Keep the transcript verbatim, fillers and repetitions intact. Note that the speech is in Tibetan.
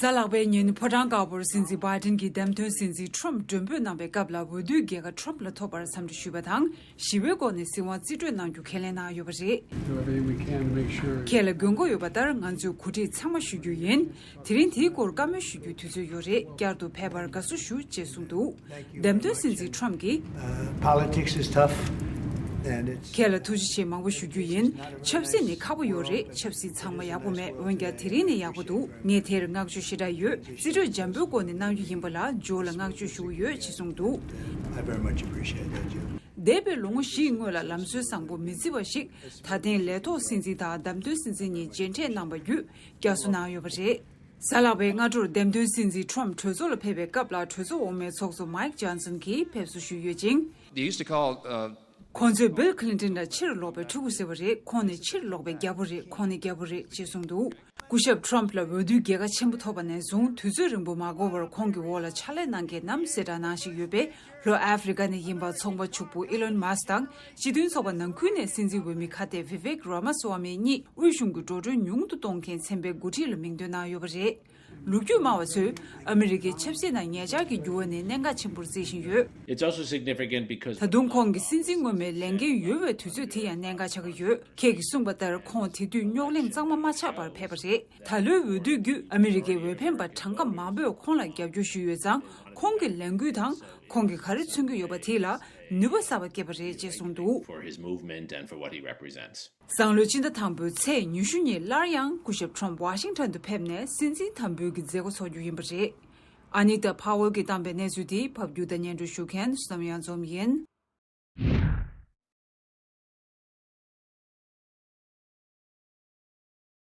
གཟའ་ལྷག་པའི་ཉིན་ཕོ་བྲང་དཀར་པོར་སྲིད་འཛིན་བྷའི་ཌེན་གྱི་འདེམས་ཐོན་སྲིད་འཛིན་ཁྲོམ་མགྲོན་འབོད་གནང་བའི་སྐབས་ལ་འོས་བསྡུའི་རྒྱལ་ཁ་ཁྲོམ་ལ་ཐོབ་པར་འཚམས་འདྲི་ཞུས་པ་དང་། ཞི་བའི་སྒོ་ནས་སྲིད་དབང་རྩིས་སྤྲོད་གནང་རྒྱུ་ཁས་ལེན་གནང་ཡོད་པ་རེད། Do everything we can to make sure. ཁྱེད་ལ་དགོས་མཁོ་ཡོད་པ་ལྟར་ང་ཚོས་གོ་སྒྲིག་ཚང་མ་ཞུ་རྒྱུ་ཡིན། དེ་རིང་དེའི་སྐོར་བཀའ་མོལ་ཞུ་རྒྱུའི་དུས་ཚོད་ཡོད་རེད། བསྐྱར་དུ་ཕེབས་པར་དགའ་བསུ་ཞུ་ཅེས་གསུངས་འདུག་འདེམས་ཐོན་སྲིད་འཛིན་ཁྲོམ་གྱིས། Uh, politics is tough, and it's. ཁྱེད་ལ་ཐུགས་རྗེ་ཆེ་མང་པོ་ཞུ་རྒྱུ་ཡིན། ཆབ་སྲིད་ནི་ཁག་པོ་ཡོད་རེད། ཆབ་སྲིད་ཚང་མ་ཡག་པོ་མེད། འོན་ཀྱང་དེ་རིང་ནི་ཡག་པོ་འདུག་ངས་དེར་བསྔགས་བརྗོད་ཞེ་དྲག་ཡོད། རྩིས་སྤྲོད་འཇམ་པོའི་སྒོ་ནས་གནང་རྒྱུ་ཡིན་པ་ལ་ཇོ་ལ་བསྔགས་བརྗོད་ཞུ་གི་ཡོད་ཅེས་གསུངས་འདུག I very much appreciate that, Joe. འདས་པའི་ལོ་ངོ་བཞིའི་སྔོན་ལ་ལམ་སྲོལ་བཟང་པོ་མི་བརྩི་བ་ཞིག་ད་ཐེངས་ལས་ཐོག་སྲིད་འཛིན་དང་འདེམས་ཐོན་སྲིད་འཛིན་གཉིས་མཇལ་འཕྲད་གནང་བ་བརྒྱུད་བསྐྱར་གསོ་གནང་ཡོད་པ་རེད། གཟའ་ལྷག་པའི་སྔ་དྲོར་འདེམས་ཐོན་སྲིད་འཛིན་ཁྲོམ་གྲོས་ཚོགས་ལ་ཕེབས་པའི་སྐབས་ལ་གྲོས་ཚོགས་འོག་མའི་ཚོགས་གཙོ་མའིག་ཇོན་སན་གྱིས་ཕེབས་བསུ་ཞུས་ཡོད་ཅིང་། They used to call uh, ཁོང་ཚོས་བིལ་ཁི་ལིན་ཏོན་ལ་ཕྱིར་ལོག་པའི་ཕྲུ་གུ་ཟེར་བ་རེད། ཁོང་ནི་ཕྱིར་ལོག་པའི་རྒྱལ་པོ་རེད། ཁོང་ནི་རྒྱལ་པོ་རེད་ཅེས་གསུངས་འདུག་སྐུ་ཞབས་ཁྲོམ་ལ་འོས་བསྡུའི་རྒྱལ་ཁ་ཆེན་པོ་ཐོབ་པ་ནས་བཟུང་དུས་ཚོད་རིང་པོ་མ་འགོར་བར་ཁོང་གི་འོག་ལ་ཕྱག་ལས་གནང་མཁན་ནམ་ཟེར་གྲངས་གནང་བཞིན་ཡོད་པས། ལྷོ་ཨ་ཧྥེ་རི་ཀ་ནས་ཡིན་པ་ཚོང་པ་ཕྱུག་པོ་ཨི་ལོན་མཱ་སི་དང་སྤྱི་མཐུན་ཚོགས་པ་ནང་ཁུལ་ནས་སྲིད་འཛིན་འོས་མི་ཁ་གཏད་བི་ཝེག་རཱ་མ་སི་ཝཱ་མི་གཉིས་དབུས་གཞུང་གི་འགྲོ་གྲོན་ཉུང་དུ་གཏོང་མཁན་ཚན་པའི་འགོ་ཁྲིད་ལ་མིང་འདོན་གནང་ཡོད་པ་རེད། ལོ་རྒྱུས་སྨྲ་བ་ཚོས་ཨ་མི་རི་ཀའི་ཆབ་སྲིད་ནང་ཉེ་ཆར་གྱི་འགྱུར་བ་ནི་གནད་འགག་ཆེན་པོར་བརྩི་བཞིན་ཡོད། It's also significant because ད་དུང་ཁོང་གི་སྲིད་འཛིན་མངོན་མེད་ལས་འགན་ཡོད་པའི་དུས་ཚོད་དེ་ཡང་གནད་འགག་ཆགས་ཀྱི་ཡོད། ཁྱེད་ཀྱིས་གསུངས་པ་ལྟར་ཁོང་དེ་དུས་རྙོག་གླེང་གཙང་མ་མ་ཆགས་པར་ཕེབས་པ་རེད། ད་ལོའི་འོས་བསྡུ་བརྒྱུད་ཨ་མི་རི་ཀའི་འོས་འཕེན་པ་གྲངས་ཀ་མང་པོས་ཁོང་ལ་རྒྱབ་སྐྱོར་ཞུས་ཡོད་ཙང་། ཁོང་གི་ལས་འགུལ་དང་ཁོང་གིས་ག་རེ་མཚོན་གྱི་ཡོད་པ་དེ་ལ་ནུས་པ་གསར་པ་སྐྱེས་པ་རེད་ཅེས་གསུངས་འདུག for his movement and for what he represents. སང་ལོའི་ཕྱི་ཟླ་དང་པོའི་ཚེས་ཉི་ཤུ་ཉིན་སླར་ཡང་སྐུ་ཞབས་ཁྲོམ་ཝ་ཤིང་ཊོན་དུ་ཕེབས་ནས་སྲིད་འཛིན་དམ་འབུལ་གྱི་མཛད་སྒོ་འཚོགས་རྒྱུ་ཡིན་པ་རེད། ཨ་ནི་ཏཱ་ཕ་ཝེལ་གྱིས་བཏང་པའི་གནས་ཚུལ་དེ་ཕབ་སྒྱུར་དང་སྙན་སྒྲོན་ཞུ་མཁན་བསོད་ནམས་གཡང་འཛོམས་ཡིན།